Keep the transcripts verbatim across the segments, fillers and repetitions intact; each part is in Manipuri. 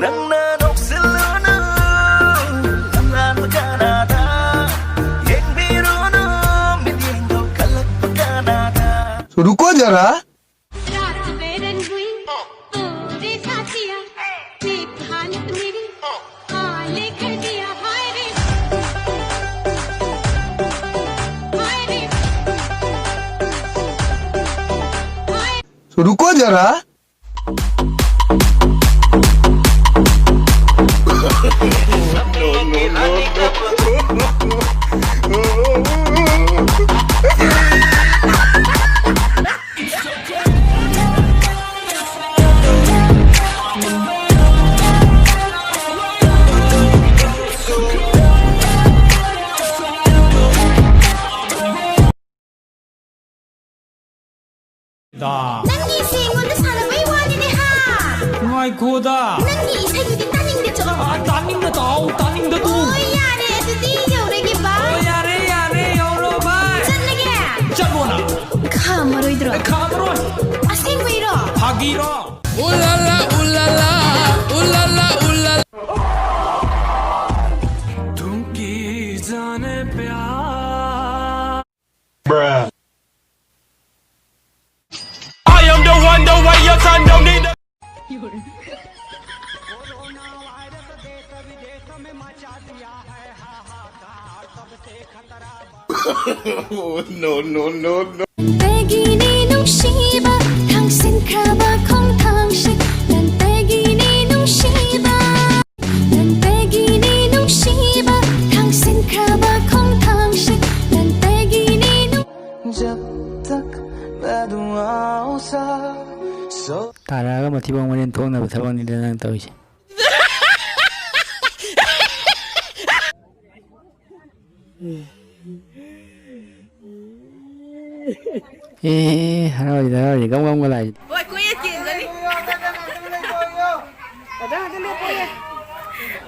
ꯅꯪꯅ ꯅꯣꯛꯁꯤꯜꯂꯨꯅꯨ, ꯂꯝꯂꯥꯟꯕ ꯀꯅꯥꯗ? ꯌꯦꯡꯕꯤꯔꯨꯅꯨ, ꯃꯤꯠꯌꯦꯡꯗꯣ ꯀꯜꯂꯛꯄ ꯀꯅꯥꯗ? रुको जरा। रात में रंगुई, ओ रे साथिया, देख हालत मेरी, हाले कर दिया, हाय रे, हाय रे, हाय। रुको जरा। ꯅꯪꯒꯤ ꯏꯁꯩ ꯑꯩꯉꯣꯟꯗ ꯁꯥꯟꯅꯕꯩ ꯋꯥꯅꯤꯅꯦ ꯍꯥ? ꯉꯥꯏꯈꯣꯗ꯫ ꯅꯪꯒꯤ ꯏꯁꯩꯗꯨꯗꯤ ꯇꯥꯅꯤꯡꯗꯦ, ꯆꯠꯂꯣ꯫ ꯑꯥ, ꯇꯥꯅꯤꯡꯗ ꯇꯥꯎ, ꯇꯥꯅꯤꯡꯗ ꯇꯨ꯫ ꯑꯣ, ꯌꯥꯔꯦ, ꯑꯗꯨꯗꯤ ꯌꯧꯔꯒꯦ, bye꯫ ꯑꯣ, ꯌꯥꯔꯦ, ꯌꯥꯔꯦ, ꯌꯧꯔꯣ, bye꯫ ꯆꯠꯂꯒꯦ꯫ ꯆꯠꯂꯣ ꯅꯪ꯫ ꯈꯥꯝꯃꯔꯣꯏꯗ꯭ꯔꯣ? ꯈꯥꯝꯃꯔꯣꯏ꯫ ꯑꯁꯦꯡꯕꯩꯔꯣ? ꯐꯥꯒꯤꯔꯣ? ꯎꯂꯥꯂꯥ, ꯎꯂꯥꯂꯥ, ꯎꯂꯥꯂꯥ, ꯎꯂꯥꯂꯥ꯫ ꯊꯨꯝꯀꯤ ꯖꯥꯅꯦ ꯄ꯭ꯌꯥꯔ꯫ Bruh. I am the one, the way your son don't need the Oh, no, no, no, no. ꯅꯪꯇꯒꯤꯅꯤ ꯅꯨꯡꯁꯤꯕ, ꯊꯥꯡꯁꯤꯟꯈ꯭ꯔꯕ ꯈꯣꯡꯊꯥꯡꯁꯤ꯫ ꯅꯪꯇꯒꯤꯅꯤ ꯅꯨꯡꯁꯤꯕ, ꯅꯪꯇꯒꯤꯅꯤ ꯅꯨꯡꯁꯤꯕ, ꯊꯥꯡꯁꯤꯟꯈ꯭ꯔꯕ ꯈꯣꯡꯊꯥꯡꯁꯤ꯫ ꯅꯪꯇꯒꯤꯅꯤ ꯅꯨꯡ- जब तक मैं दुआओं सा सो ꯇꯥꯔꯛꯑꯒ ꯃꯊꯤꯕꯣꯡ ꯃꯔꯤꯟ ꯊꯣꯛꯅꯕ ꯊꯕꯛꯅꯤꯗ ꯅꯪ ꯇꯧꯔꯤꯁꯦ꯫ ꯑꯦ, ꯑꯦ, ꯑꯦ, ꯍꯔꯥꯎꯔꯤꯗ, ꯍꯔꯥꯎꯔꯤꯗ, ꯒꯝ ꯒꯝꯒ ꯂꯥꯎꯔꯤꯗ꯫ ꯍꯣꯏ, ꯀꯣꯏꯌꯦ ꯆꯦꯟꯖꯅꯤ꯫ ꯑꯗ, ꯑꯗ ꯂꯦꯞꯄꯣꯌꯦ꯫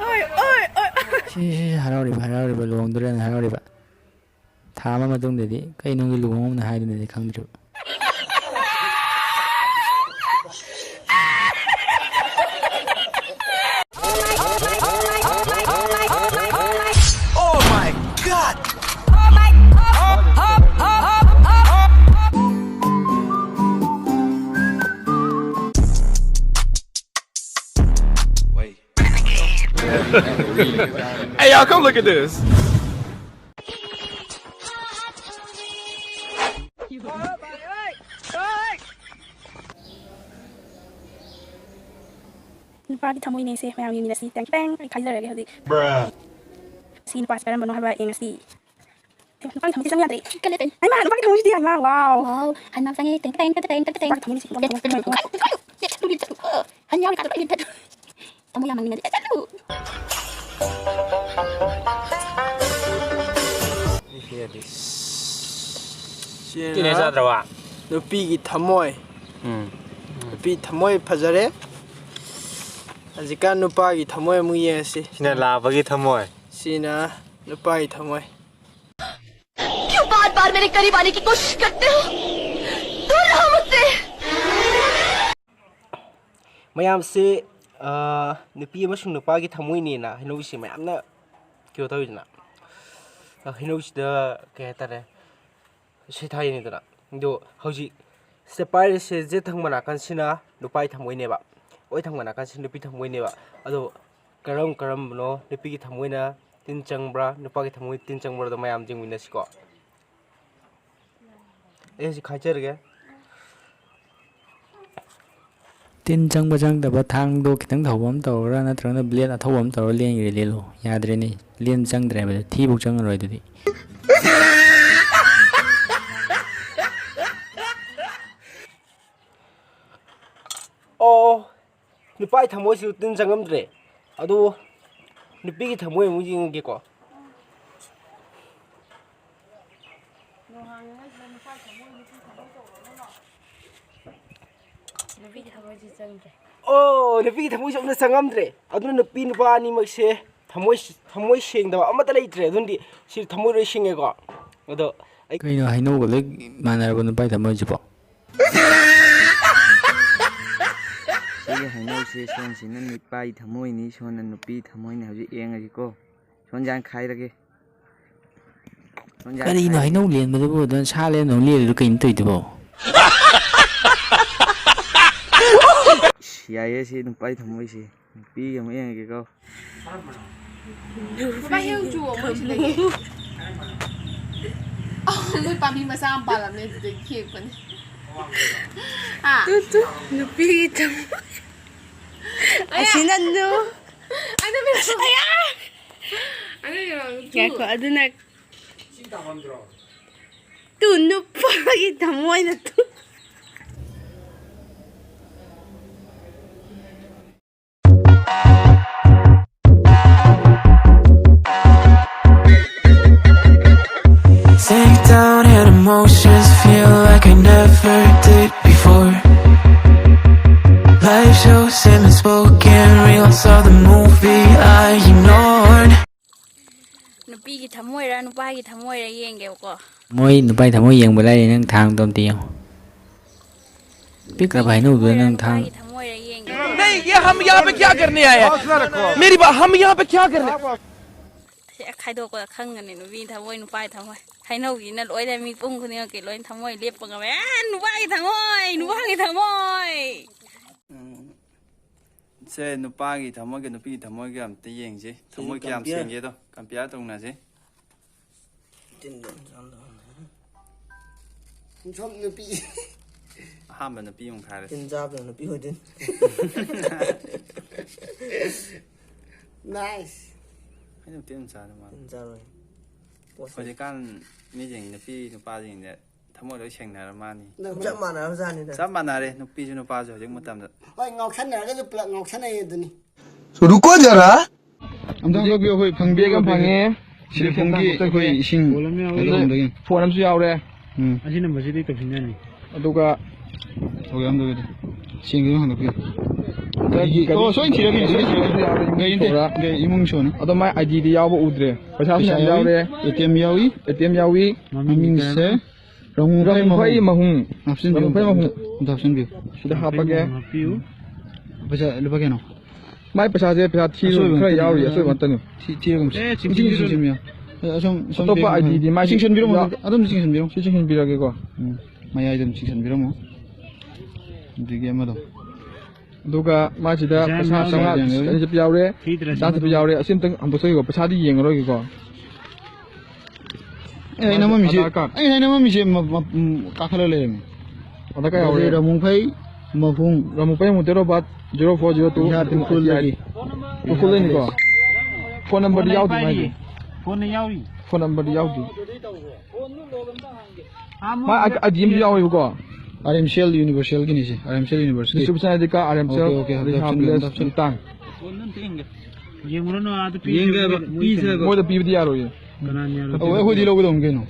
ꯍꯣꯏ, ꯍꯣꯏ, ꯍꯣꯏ꯫ ꯁꯤ, ꯁꯤ, ꯁꯤ, ꯍꯔꯥꯎꯔꯤꯕ, ꯍꯔꯥꯎꯔꯤꯕ, ꯂꯨꯍꯣꯡꯗꯣꯔꯦꯅ ꯍꯔꯥꯎꯔꯤꯕ꯫ ꯊꯥ ꯑꯃ ꯃꯇꯨꯡꯗꯗꯤ ꯀꯩ ꯅꯨꯡꯒꯤ ꯂꯨꯍꯣꯡꯉꯝꯅꯣ ꯍꯥꯏꯗꯨꯅꯗꯤ ꯈꯪꯗ꯭ꯔꯤꯕ꯫ Hey, y'all, come look at this. ꯅꯨꯄꯥꯒꯤ ꯊꯃꯣꯏꯅꯦꯁꯦ, ꯃꯌꯥꯝ ꯌꯦꯡꯃꯤꯟꯅꯁꯤ꯫ ꯇꯦꯡ ꯇꯦꯡ, ꯑꯩ ꯈꯥꯏꯖꯔꯒꯦ ꯍꯧꯖꯤꯛ꯫ ꯁꯤ ꯅꯨꯄꯥꯁꯤ ꯀꯔꯝꯕꯅꯣ ꯍꯥꯏꯕ ꯌꯦꯡꯉꯁꯤ꯫ ꯑꯦ, ꯅꯨꯄꯥꯒꯤ ꯊꯃꯣꯏꯁꯤ ꯆꯪ ꯌꯥꯗ꯭ꯔꯦ꯫ ꯀꯜꯂꯦ ꯇꯦꯡ꯫ ꯍꯩꯃꯥ, ꯅꯨꯄꯥꯒꯤ ꯊꯃꯣꯏꯁꯤꯗꯤ ꯌꯥꯝ ꯂꯥꯡ-, ꯋꯥꯎ꯫ ꯋꯥꯎ, ꯍꯩꯃꯥ, ꯆꯪꯉꯦ꯫ ꯇꯦꯡ ꯇꯦꯡ ꯇꯦꯡ ꯇꯦꯡ ꯇꯦꯡ ꯇꯦꯡ꯫ ꯅꯨꯄꯥꯒꯤ ꯊꯃꯣꯏꯁꯤ ꯆꯪ-, ꯆꯠꯂꯨ, ꯆꯠꯂꯨ, ꯆꯠꯂꯨ꯫ ꯍꯟ ꯌꯥꯎꯔꯤ ꯀꯥꯗꯣ ꯂꯣꯏ ꯂꯤꯊꯠꯂꯨ꯫ ꯊꯃꯣꯏ ꯌꯥꯝ ꯃꯥꯡꯅꯤꯡꯉꯗꯤ ꯆꯠꯂꯨ꯫ ꯁꯤꯅ ꯆꯥꯗ꯭ꯔꯕ? ꯅꯨꯄꯤꯒꯤ ꯊꯃꯣꯏ꯫ ꯎꯝ꯫ ꯅꯨꯄꯤ ꯊꯃꯣꯏ ꯐꯖꯔꯦ꯫ ꯍꯧꯖꯤꯛꯀꯥꯟ ꯅꯨꯄꯥꯒꯤ ꯊꯃꯣꯏ ꯑꯃꯨꯛ ꯌꯦꯡꯉꯁꯤ꯫ ꯁꯤꯅ ꯂꯥꯕꯒꯤ ꯊꯃꯣꯏ꯫ ꯁꯤꯅ ꯅꯨꯄꯥꯒꯤ ꯊꯃꯣꯏ꯫ क्यों बार बार मेरे करीब आने की कोशिश करते हो? दूर रहो मुझसे। ꯃꯌꯥꯝꯁꯦ, ꯑ, ꯅꯨꯄꯤ ꯑꯃꯁꯨꯡ ꯅꯨꯄꯥꯒꯤ ꯊꯃꯣꯏꯅꯦꯅ ꯍꯩꯅꯧꯁꯦ ꯃꯌꯥꯝꯅ ꯀꯩꯅꯣ ꯇꯧꯋꯤꯗꯅ, ꯑ, ꯍꯩꯅꯧꯁꯤꯗ ꯀꯩ ꯍꯥꯏꯇꯥꯔꯦ, ꯁꯤꯊꯥꯏꯅꯤꯗꯅ꯫ ꯑꯗꯣ ꯍꯧꯖꯤꯛ ꯁꯤꯗ ꯄꯥꯏꯔꯤꯁꯦ ꯖꯦꯠ ꯊꯪꯕ ꯅꯥꯀꯟꯁꯤꯅ ꯅꯨꯄꯥꯒꯤ ꯊꯃꯣꯏꯅꯦꯕ, ꯑꯣꯏ ꯊꯪꯕ ꯅꯥꯀꯟꯁꯤꯅ ꯅꯨꯄꯤ ꯊꯃꯣꯏꯅꯦꯕ꯫ ꯑꯗꯣ ꯀꯔꯝ ꯀꯔꯝꯕꯅꯣ ꯅꯨꯄꯤꯒꯤ ꯊꯃꯣꯏꯅ ꯇꯤꯟ ꯆꯪꯕ꯭ꯔꯥ, ꯅꯨꯄꯥꯒꯤ ꯊꯃꯣꯏ ꯇꯤꯟ ꯆꯪꯕ꯭ꯔꯥꯗꯣ ꯃꯌꯥꯝ ꯌꯦꯡꯃꯤꯟꯅꯁꯤꯀꯣ꯫ ꯑꯩ ꯍꯧꯖꯤꯛ ꯈꯥꯏꯖꯔꯒꯦ꯫ ꯇꯤꯟ ꯆꯪꯕ ꯆꯪꯗꯕ ꯊꯥꯡꯗꯣ ꯈꯤꯇꯪ ꯊꯧꯕ ꯑꯃ ꯇꯧꯔꯒ ꯅꯠꯇ꯭ꯔꯒꯅ ꯕ꯭ꯂꯦꯗ ꯑꯊꯧꯕ ꯑꯃ ꯇꯧꯔꯒ ꯂꯦꯟꯒꯦ ꯂꯦꯜꯂꯣ꯫ ꯌꯥꯗ꯭ꯔꯦꯅꯦ, ꯂꯦꯟ ꯆꯪꯗ꯭ꯔꯦ ꯍꯥꯏꯕꯗꯣ, ꯊꯤꯕꯨꯛ ꯆꯪꯉꯔꯣꯏ ꯑꯗꯨꯗꯤ꯫ ꯑꯣ, ꯅꯨꯄꯥꯒꯤ ꯊꯃꯣꯏꯁꯨ ꯇꯤꯟ ꯆꯪꯉꯝꯗ꯭ꯔꯦ꯫ ꯑꯗꯨ ꯅꯨꯄꯤꯒꯤ ꯊꯃꯣꯏ ꯑꯃꯨꯛ ꯌꯦꯡꯉꯒꯦꯀꯣ꯫ ꯅꯨꯄꯤꯒꯤ ꯊꯃꯣꯏꯁꯤ ꯆꯪꯗ꯭ꯔꯦ꯫ ꯑꯣ, ꯅꯨꯄꯤꯒꯤ ꯊꯃꯣꯏꯁꯨ ꯑꯝꯇ ꯆꯪꯉꯝꯗ꯭ꯔꯦ꯫ ꯑꯗꯨꯅ ꯅꯨꯄꯤ ꯅꯨꯄꯥ ꯑꯅꯤꯃꯛꯁꯦ ꯊꯃꯣꯏ, ꯊꯃꯣꯏ ꯁꯦꯡꯗꯕ ꯑꯃꯠꯇ ꯂꯩꯇ꯭ꯔꯦ꯫ ꯑꯗꯨꯅꯗꯤ ꯁꯤ ꯊꯃꯣꯏ ꯂꯣꯏ ꯁꯦꯡꯉꯦꯀꯣ꯫ ꯑꯗꯣ ꯑꯩ ꯀꯩꯅꯣ, ꯍꯩꯅꯧꯒ ꯂꯣꯏ ꯃꯥꯟꯅꯔꯕ ꯅꯨꯄꯥꯒꯤ ꯊꯃꯣꯏꯁꯤꯕꯣ? ꯁꯤꯒꯤ ꯍꯩꯅꯧꯁꯦ ꯁꯣꯝꯁꯤꯅ ꯅꯨꯄꯥꯒꯤ ꯊꯃꯣꯏꯅꯤ, ꯁꯣꯝꯅ ꯅꯨꯄꯤ ꯊꯃꯣꯏꯅꯤ꯫ ꯍꯧꯖꯤꯛ ꯌꯦꯡꯉꯁꯤꯀꯣ꯫ ꯁꯣꯝꯁꯦ ꯍꯥꯟꯅ ꯈꯥꯏꯔꯒꯦ꯫ ꯁꯣꯝꯁꯦ ꯍꯥꯟꯅ ꯀꯔꯤꯅꯣ ꯈꯥꯏꯔꯒꯦ꯫ ꯍꯩꯅꯧ ꯂꯦꯟꯕꯗꯨꯕꯨ ꯑꯗꯨꯅ ꯁꯥ ꯂꯦꯟꯗꯧꯅ ꯂꯦꯜꯂꯤꯗꯨ ꯀꯩꯅꯣ ꯇꯧꯔꯤꯗꯨꯕꯣ? ꯏꯁ, ꯌꯥꯏꯌꯦ ꯁꯤ ꯅꯨꯄꯥꯒꯤ ꯊꯃꯣꯏꯁꯦ꯫ ꯅꯨꯄꯤ ꯑꯃ ꯌꯦꯡꯉꯒꯦꯀꯣ꯫ ꯅꯨꯄꯥ ꯍꯦꯛ ꯆꯨꯑꯣ ꯃꯣꯏ ꯁꯤꯗꯒꯤ꯫ ꯑꯧ, ꯃꯣꯏ ꯄꯥꯝꯕꯤ ꯃꯆꯥ ꯑꯃ ꯄꯥꯜꯂꯝꯅꯦ, ꯑꯗꯨꯗꯒꯤ ꯍꯦꯛꯄꯅꯦ꯫ ꯍꯥ? ꯇꯨ ꯇꯨ ꯅꯨꯄꯤꯒꯤ ꯊꯃꯣꯏ꯫ ꯑꯁꯤꯅ ꯅꯨ꯫ ꯑꯩꯅ ꯃꯤꯔꯛ ꯑꯩꯅ ꯃꯤꯔꯛ ꯆꯨ꯫ ꯉꯥꯏꯈꯣ, ꯑꯗꯨꯅ ꯇꯨ ꯅꯨꯄꯥꯒꯤ ꯊꯃꯣꯏꯅ two. Sink down and emotions feel like I never did before. Life shows him spoken reels of the movie I ignored. ꯅꯨꯄꯤꯒꯤ ꯊꯃꯣꯏꯔ ꯅꯨꯄꯥꯒꯤ ꯊꯃꯣꯏꯔ ꯌꯦꯡꯒꯦꯕꯀꯣ꯫ ꯃꯣꯏ ꯅꯨꯄꯥꯒꯤ ꯊꯃꯣꯏ ꯌꯦꯡꯕ ꯂꯥꯏꯔꯤ, ꯅꯪ ꯊꯥꯡꯗꯣ ꯑꯝꯇ ꯌꯦꯡꯉꯣ꯫ ꯄꯤꯛꯈ꯭ꯔꯕ ꯍꯩꯅꯧꯗꯨꯗ ꯅꯪ ꯊꯥꯡ꯫ ꯅꯨꯄꯥꯒꯤ ꯊꯃꯣꯏꯔ ꯌꯦꯡꯒꯦ꯫ नहीं, ये हम यहाँ पे क्या करने आए हैं? मेरी बात, हम यहाँ पे क्या करने? ꯁꯦ, ꯈꯥꯏꯗꯣꯛꯄꯗ ꯈꯪꯒꯅꯤ ꯅꯨꯄꯤ ꯊꯃꯣꯏ ꯅꯨꯄꯥꯒꯤ ꯊꯃꯣꯏ꯫ ꯍꯩꯅꯧꯒꯤꯅ ꯂꯣꯏꯅ ꯃꯤꯄꯨꯝ ꯈꯨꯗꯤꯡꯃꯛꯀꯤ ꯂꯣꯏꯅ ꯊꯃꯣꯏ ꯂꯦꯞꯄ ꯉꯝꯃꯦ꯫ ꯑꯦ, ꯅꯨꯄꯥꯒꯤ ꯊꯃꯣꯏ, ꯅꯨꯄꯥꯒꯤ ꯊꯃꯣꯏ꯫ ꯁꯦ, ꯅꯨꯄꯥꯒꯤ ꯊꯃꯣꯏꯒ ꯅꯨꯄꯤꯒꯤ ꯊꯃꯣꯏꯒ ꯑꯝꯇ ꯌꯦꯡꯁꯤ꯫ ꯊꯃꯣꯏ ꯀꯌꯥꯝ ꯁꯦꯡꯒꯦꯗꯣ ꯀꯝꯄꯤꯌꯥꯔ ꯇꯧꯅꯁꯤ꯫ ꯁꯣꯝ ꯅꯨꯄꯤ ꯑꯍꯥꯟꯕ ꯅꯨꯄꯤ ꯑꯃꯨꯛ ꯈꯥꯏꯔꯁꯤ꯫ ꯇꯤꯟ ꯆꯥꯕꯗ ꯅꯨꯄꯤ ꯑꯣꯏꯗꯣꯏꯅꯤ꯫ ꯅꯥꯏꯁ꯫ ꯑꯩꯅ ꯇꯤꯟ ꯆꯥꯗ ꯃꯥꯜꯂꯦ꯫ ꯇꯤꯟ ꯆꯥꯔꯣꯏ꯫ ꯄꯣꯠꯁꯦ ꯍꯧꯖꯤꯛꯀꯥꯟ ꯃꯤꯁꯤꯡ, ꯅꯨꯄꯤ ꯅꯨꯄꯥꯁꯤꯡꯁꯦ ꯊꯃꯣꯏ ꯂꯣꯏ ꯁꯦꯡꯅꯔ ꯃꯥꯅꯤ꯫ ꯅꯪ ꯆꯞ ꯃꯥꯟꯅꯔꯕ ꯖꯥꯠꯅꯤꯗ꯫ ꯆꯞ ꯃꯥꯟꯅꯔꯦ, ꯅꯨꯄꯤꯁꯨ ꯅꯨꯄꯥꯁꯨ ꯍꯧꯖꯤꯛ ꯃꯇꯝꯗ꯫ ꯍꯣꯏ, ꯉꯥꯎꯁꯟꯅꯔꯒꯁꯨ ꯄꯨꯂꯞ ꯉꯥꯎꯁꯟꯅꯩ ꯑꯗꯨꯅꯤ꯫ रुको जरा। ꯑꯝꯇꯪ ꯍꯧꯗꯣꯛꯄꯤꯌꯨ, ꯑꯩꯈꯣꯏ ꯐꯪꯕꯤꯒ ꯐꯪꯉꯦ꯫ ꯁꯤꯂꯤꯐꯣꯡꯒꯤ ꯑꯩꯈꯣꯏ ꯏꯁꯤꯡ ꯀꯩꯅꯣꯗꯒꯤ꯫ ꯐꯣꯟ ꯑꯃꯁꯨ ꯌꯥꯎꯔꯦ꯫ ꯎꯝ꯫ ꯑꯁꯤ ꯅꯝꯕꯔꯁꯤꯗꯤ ꯇꯧꯁꯤꯟ ꯌꯥꯅꯤ꯫ ꯑꯗꯨꯒ ꯍꯧꯒꯦ, ꯑꯝꯇ ꯁꯦꯡꯒꯦ ꯍꯪꯗꯣꯛꯄꯤꯌꯨ꯫ ꯑꯣ, ꯁꯣꯏꯅ ꯊꯤꯔꯛꯀꯦ, ꯁꯣꯏꯅ ꯊꯤꯔꯛꯀꯦ꯫ ꯒꯥꯔꯤ ꯅꯠꯇꯦ, ꯒꯥꯔꯤ ꯏꯃꯨꯡ ꯁꯣꯅꯤ꯫ ꯑꯗꯣ ꯃꯥꯏ ꯑꯥꯏ ꯗꯤꯗꯤ ꯌꯥꯎꯕ ꯎꯗ꯭ꯔꯦ꯫ ꯄꯩꯁꯥ ꯄꯩꯁꯥ ꯃꯌꯥꯝ ꯌꯥꯎꯔꯤ, ꯌꯥꯎꯔꯦ꯫ ꯑꯦ ꯇꯤ ꯑꯦꯝ ꯌꯥꯎꯏ꯫ ꯑꯦ ꯇꯤ ꯑꯦꯝ ꯌꯥꯎꯏ꯫ ꯃꯃꯤꯡꯁꯦ ꯔꯝꯈꯩ ꯃꯍꯨꯝ꯫ ꯍꯥꯞꯆꯤꯟꯕꯤꯌꯨ, ꯔꯝꯈꯩ ꯃꯍꯨꯝ꯫ ꯑꯝꯇ ꯍꯥꯞꯆꯤꯟꯕꯤꯌꯨ꯫ ꯁꯤꯗ ꯍꯥꯞꯄꯒꯦ꯫ ꯄꯩꯁꯥ ꯂꯨꯄꯥ ꯀꯌꯥꯅꯣ? ꯃꯥꯏ ꯄꯩꯁꯥꯁꯦ ꯄꯩꯁꯥ ꯊꯤꯔꯨ ꯑꯁꯣꯏꯕ ꯈꯔ ꯑꯝꯇꯅꯤ꯫ ꯌꯥꯎꯔꯤ, ꯑꯁꯣꯏꯕ ꯑꯝꯇꯅꯤ꯫ ꯊꯤ-, ꯊꯤꯔꯒꯨꯝꯁꯤ꯫ ꯑꯦ, ꯆꯤꯡꯁꯤꯟꯕꯤꯔꯨꯅꯨ꯫ ꯆꯤꯡꯁꯤꯟꯕꯤꯌꯨ꯫ ꯑꯦ, ꯑꯁꯣꯝ, ꯁꯣꯝ ꯑꯇꯣꯞꯄ ꯄꯦꯛ ꯑꯥꯏ ꯗꯤꯗꯤ ꯃꯥꯏ ꯆꯤꯡꯁꯤꯟꯕꯤꯔꯝꯃꯣ꯫ ꯌꯥ-, ꯑꯗꯨꯝ ꯆꯤꯡꯁꯤꯟꯕꯤꯔꯝꯃꯣ꯫ ꯁꯤ ꯆꯤꯡꯁꯤꯟꯕꯤꯔꯒꯦꯀꯣ꯫ ꯎꯝ꯫ ꯃꯌꯥꯏꯗ ꯑꯗꯨꯝ ꯆꯤꯡꯁꯤꯟꯕꯤꯔꯝꯃꯣ꯫ ꯑꯗꯒꯤ ꯑꯃꯗꯣ꯫ ꯑꯗꯨꯒ ꯃꯥꯁꯤꯗ ꯄꯩꯁꯥ ꯆꯥꯝꯃꯉꯥ ꯆꯅꯤ ꯆꯠꯄ ꯌꯥꯎꯔꯦ, ꯆꯥꯝ ꯆꯠꯄ ꯌꯥꯎꯔꯦ꯫ ꯑꯁꯤ ꯑꯝꯇꯪ ꯍꯟꯗꯣꯛꯆꯈꯤꯀꯣ, ꯄꯩꯁꯥꯗꯤ ꯌꯦꯡꯉꯔꯣꯏꯒꯦꯀꯣ꯫ ꯑꯩ ꯅꯝꯃꯝꯃꯤꯁꯦ, ꯑꯩ ꯅꯝꯃꯝꯃꯤꯁꯦ ꯃ-, ꯃ-, ꯎꯝ, ꯀꯥꯈꯠꯂ ꯂꯩꯔꯝꯃꯦ꯫ ꯑꯗ ꯀꯩ ꯌꯥꯎꯔꯦ? ꯔꯃꯨꯐꯩ ꯃꯍꯨꯝ꯫ ꯔꯃꯨꯐꯩ ꯃꯍꯨꯝ, date of birth zero four zero two, ꯏꯍꯥ ꯎꯈ꯭ꯔꯨꯜꯗꯒꯤ꯫ ꯎꯈ꯭ꯔꯨꯜꯗꯩꯅꯤꯀꯣ꯫ ꯐꯣꯟ ꯅꯝꯕꯔꯗꯤ ꯌꯥꯎꯗꯦ ꯃꯥꯏꯗꯤ꯫ ꯐꯣꯟꯅ ꯌꯥꯎꯔꯤ꯫ ꯐꯣꯟ ꯅꯝꯕꯔꯗꯤ ꯌꯥꯎꯗꯦ꯫ ꯃꯥ ꯑꯥꯏ ꯗꯤ ꯑꯃꯁꯨ ꯌꯥꯎꯋꯦꯕꯀꯣ꯫ ꯑꯥꯔ ꯑꯦꯝ ꯁꯤ ꯑꯦꯜ ꯌꯨꯅꯤꯚꯔꯁꯦꯜꯒꯤꯅꯤ ꯁꯦ, ꯑꯥꯔ ꯑꯦꯝ ꯁꯤ ꯑꯦꯜ ꯌꯨꯅꯤꯚꯔꯁꯦꯜꯒꯤ꯫ Distribution I D card, R M C L okay, okay, rehabilitation ꯇꯥꯡ꯫ ꯌꯦꯡꯉꯨꯔꯅꯨ, ꯑꯥꯗ ꯄꯤꯁꯦ꯫ ꯌꯦꯡꯒꯦ ꯍꯥꯏꯕ, ꯃꯣꯏ ꯄꯤꯁꯦ ꯍꯥꯏꯕ꯫ ꯃꯣꯏꯗ ꯄꯤꯕꯗꯤ ꯌꯥꯔꯣꯏꯌꯦ꯫ ꯀꯅꯥꯅ ꯌꯥꯔꯣꯏꯗꯣꯏꯅꯣ? ꯑꯣ, ꯑꯩꯈꯣꯏꯗꯤ ꯂꯧꯒꯗꯧꯅꯤ ꯀꯩꯅꯣ꯫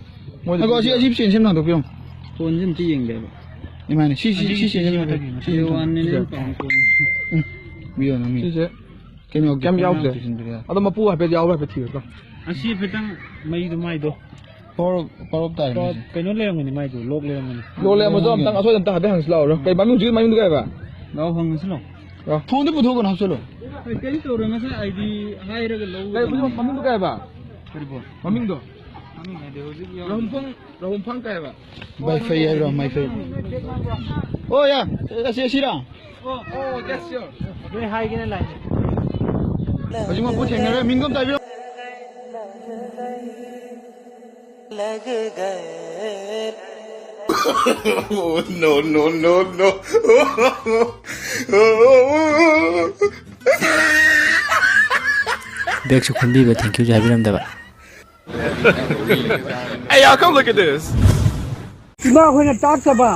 ꯃꯣꯏꯗ ꯉꯥꯏꯈꯣ, ꯑꯁꯤ, ꯄꯤꯕꯗꯤ ꯑꯁꯤ ꯆꯦꯟ ꯁꯦꯝꯅ ꯍꯟꯗꯣꯛꯄꯤꯔꯣ꯫ ꯐꯣꯟꯁꯦ ꯑꯝꯇ ꯌꯦꯡꯒꯦ ꯍꯥꯏꯕ꯫ ꯏꯃꯥꯏꯅꯦ, ꯁꯤ, ꯁꯤ, ꯑꯁꯤꯒꯤ ꯁꯤ ꯆꯦꯟ ꯁꯤꯒꯤ ꯁꯦꯝꯅ ꯃꯊꯛꯀꯤ ꯍꯟꯗꯣꯛꯄꯤꯔꯣ꯫ ꯁꯤ ꯆꯦꯟ ꯁꯦꯝꯅ ꯍꯟꯗꯣꯛꯄꯤꯔꯣ꯫ ꯎꯝ, ꯄꯤꯌꯣ ꯅꯪ ꯃꯤ꯫ ꯁꯤꯁꯦ ꯀꯩꯝ ꯌꯥꯎꯗꯦ꯫ ꯀꯩꯝ ꯌꯥꯎꯗ꯭ꯔꯦ꯫ ꯁꯤꯟꯕꯤꯔꯣ꯫ ꯑꯗꯣ ꯃꯄꯨ ꯍꯥꯏꯐꯦꯠ ꯌꯥꯎꯕ꯭ꯔꯥ ꯍꯥꯏꯐꯦꯠ ꯊꯤꯔꯒ꯫ ꯑꯁꯤ ꯍꯥꯏꯐꯦꯠꯇꯪ ꯃꯩꯗꯣ ꯃꯥꯏꯗꯣ꯫ Power, power off ꯇꯥꯔꯦ ꯀꯣ-, ꯃꯩꯁꯦ꯫ ꯀꯩꯅꯣ ꯂꯩꯔꯝꯒꯅꯤ ꯃꯥꯏꯗꯣ, lock ꯂꯩꯔꯝꯒꯅꯤ꯫ Lock ꯂꯩꯔꯝꯃꯁꯨ ꯑꯝꯇꯪ ꯑꯁꯣꯏꯗ ꯑꯝꯇ ꯍꯥꯏꯐꯦꯠ ꯍꯪꯁꯤ ꯂꯥꯛꯑꯣ꯫ ꯀꯩ ꯃꯃꯤꯡ, ꯍꯧꯖꯤꯛꯀꯤ ꯃꯃꯤꯡꯗꯣ ꯀꯩ ꯍꯥꯏꯕ? ꯂꯥꯛꯑꯣ ꯍꯪꯉꯁꯤ ꯂꯥꯛꯑꯣ꯫ ꯂꯥꯛꯑꯣ꯫ ꯐꯣꯟꯗꯣ ꯄꯨꯊꯣꯛꯑꯣ ꯀꯩꯅꯣ, ꯍꯥꯞꯆꯜꯂꯣ꯫ ꯑꯩ ꯀꯩꯝ ꯇꯧꯔꯣꯏ, ꯉꯁꯥꯏ ꯑꯥꯏ ꯗꯤ ꯍꯥꯏꯔꯒ ꯂꯧꯒꯗꯕꯅꯤ꯫ ꯀꯩ, ꯃꯃꯤꯡꯗꯣ ꯀꯩ ꯍꯥꯏꯕ? ꯀꯔꯤꯕꯣ? ꯃꯃꯤꯡꯗꯣ? ꯃꯃꯤꯡ ꯍꯥꯏꯗꯤ ꯍꯧꯖꯤꯛ ꯌꯥꯎ- ꯔꯍꯨꯝꯐꯪ, ꯔꯍꯨꯝꯐꯪ ꯀꯩ ꯍꯥꯏꯕ? ꯃꯥꯏꯐꯩ ꯍꯥꯏꯕ꯭ꯔꯣ? ꯃꯥꯏꯐꯩ꯫ ꯑꯣ, ꯌꯥ꯫ ꯑꯁꯤ, ꯑꯁꯤꯔꯥ? ꯑꯣ, ꯑꯣ, that's yours. ꯅꯣꯏ ꯍꯥꯏꯒꯦꯅ ꯂꯥꯛꯏꯅꯦ꯫ ꯍꯧꯖꯤꯛ ꯃꯄꯨ ꯊꯦꯡꯅꯔꯦ, ꯃꯤꯡꯗꯣ ꯑꯝꯇ ꯍꯥꯏꯕꯤꯔꯣ꯫ Oh, no, no, no, no. ꯕꯦꯛꯁꯨ ꯈꯨꯟꯕꯤꯕ, thank you ꯁꯨ ꯍꯥꯏꯕꯤꯔꯝꯗꯕ꯫ Hey, y'all, come look at this. ꯏꯃꯥ ꯍꯣꯏꯅ ꯇꯥꯛꯇꯕ꯫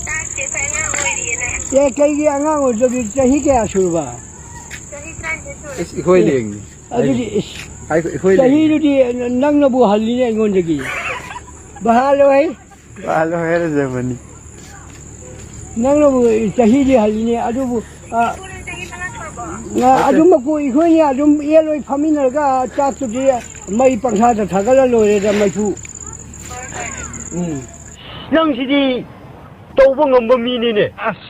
ꯇꯥꯛꯇꯦ, ꯑꯩꯈꯣꯏ ꯑꯉꯥꯡ ꯑꯣꯏꯔꯤꯌꯦꯅ꯫ ꯑꯦ, ꯀꯩꯒꯤ ꯑꯉꯥꯡ ꯑꯣꯏꯗꯕꯤ? ꯆꯍꯤ ꯀꯌꯥ ꯁꯨꯔꯕ? ꯆꯍꯤ ꯇꯔꯥꯅꯤꯊꯣꯏ ꯁꯨꯔꯦ꯫ ꯑꯁ, ꯑꯩꯈꯣꯏ ꯂꯦꯡꯅꯤ꯫ ꯑꯗꯨꯗꯤ, ꯏꯁ, ꯑꯩꯈꯣꯏ, ꯑꯩꯈꯣꯏ ꯂꯦꯡꯅꯤ꯫ ꯆꯍꯤꯗꯨꯗꯤ ꯅꯪꯅꯕꯨ ꯍꯜꯂꯤꯅꯦ ꯑꯩꯉꯣꯟꯗꯒꯤ꯫ ꯚꯥ ꯂꯣꯏ꯫ ꯚꯥ ꯂꯣꯏ ꯍꯥꯏꯔꯖꯕꯅꯤ꯫ ꯅꯪꯅꯕꯨ ꯆꯍꯤꯗꯤ ꯍꯜꯂꯤꯅꯦ, ꯑꯗꯨꯕꯨ, ꯑ, ꯉꯥ-, ꯑꯗꯨꯃꯛꯄꯨ ꯑꯩꯈꯣꯏꯅꯤ ꯑꯗꯨꯝ ꯑꯦꯜ ꯑꯣꯏ ꯐꯝꯃꯤꯟꯅꯔꯒ ꯆꯥꯛꯇꯨꯗꯤ ꯃꯩ ꯄꯪꯊꯥꯗ ꯊꯥꯒꯠꯂ ꯂꯣꯏꯔꯦꯗ, ꯃꯩꯐꯨ꯫ ꯎꯝ꯫ ꯅꯪꯁꯤꯗꯤ ꯇꯧꯕ ꯉꯝꯕ ꯃꯤꯅꯤꯅꯦ꯫ ꯑꯁ,